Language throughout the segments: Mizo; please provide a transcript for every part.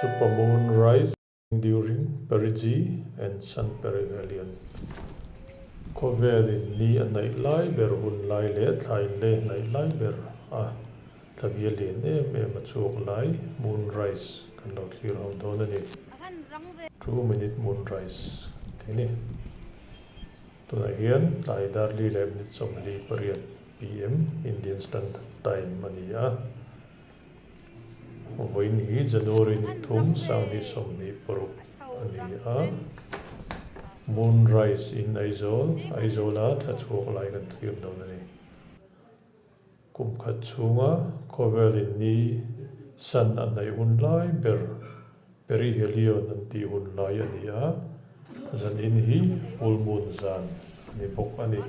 Supermoon rise during perigee and sun perihelion. Khawvelin ni a hnaih lai ber hun lai leh thla in lei hnaih lai ber a thla bial lian em em a chhuak lai moonrise kan lo thlir ho dawn a ni. 2 minute moonrise kan ti a ni. Tunah hian tlai dar li leh minute 48 pm Indian Standard Time a ni a. Vawiin hi January ni thum 2026 a ni a. Moonrise in Aizawl, Aizawla thla chhuak lai kan thlir dawn a ni. Kum khat chhunga khawvelin ni san a hnaih hun lai ber perihelion an tih hun lai a ni a, zanin hi full moon zan a ni bawk a ni.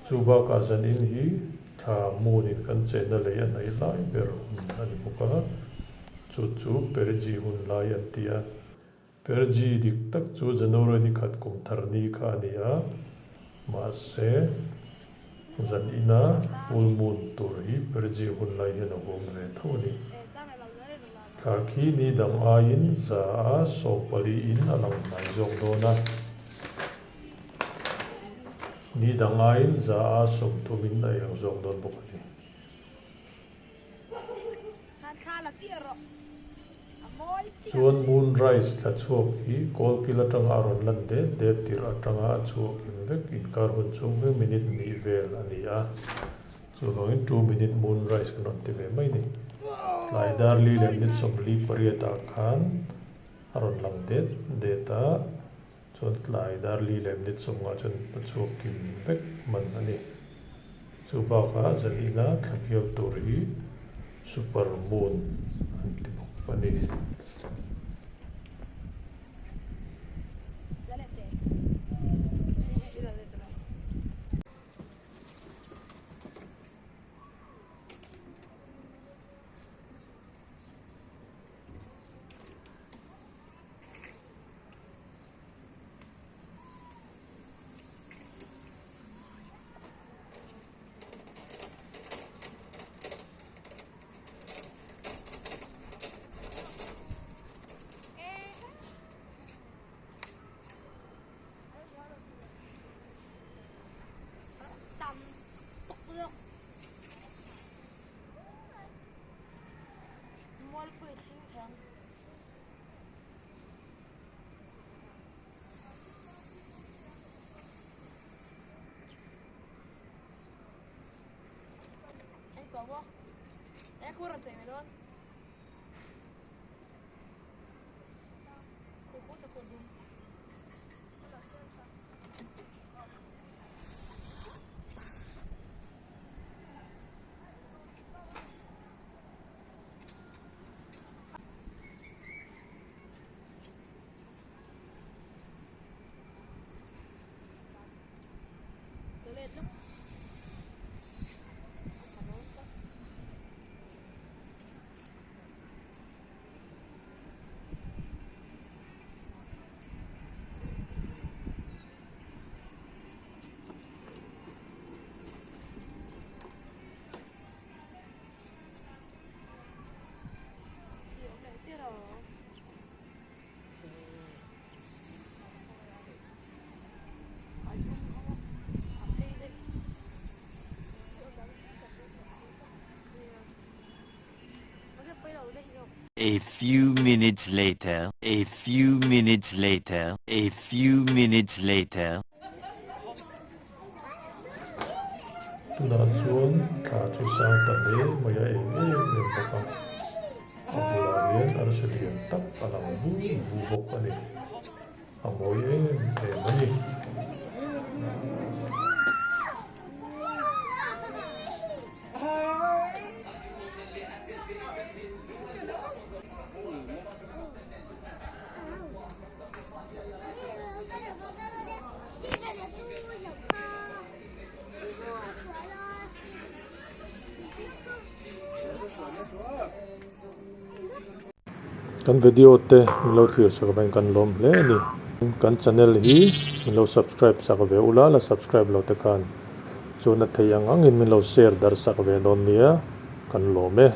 Chu bakah zanin hi thla moon in kan chenna lei a hnaih lai ber hun a ni bawk a, chu chu perigee hun lai an ti a. Perigee dik tak chu January ni khat kum thar ni kha a ni a, mahse zan ina full moon tur hi perigee hun lai hian a huam ve tho a ni. Thla khi ni dang aiin 140 in a lang hnai zawk dawn a, ni dang aiin 130 in a eng zawk dawn bawk a ni. Chuan moonrise thla chhuak hi kawlkil atanga a rawn lan det det tirh atanga a chhuak in vek inkar hun chhung hi minute hnih vel a ni a, chuvangin 2 minute moonrise kan rawn ti ve mai a ni. Tlai dar li leh minute 48 ah khan a rawn lang det det a, chuan tlai dar li leh minute 50 chuan a chhuak kim vek man a ni. Chu bakah zanina thla bial tur hi super moon an ti bawk a ni. A few minutes later, a few minutes later, a few minutes later. Tunah chuan thla chu sang ta hle mai a eng em em bawk a, a bulah hian arsi lian tak a lang vu vu bawk a ni, a mawi em em a ni. Kan video te min lo thlir sak avangin kan lawm hle a ni. Kan channel hi min lo subscribe sak ve ula la subscribe lo te khan chuan a thei ang angin min lo share darh sak ve dawn nia kan lawm e.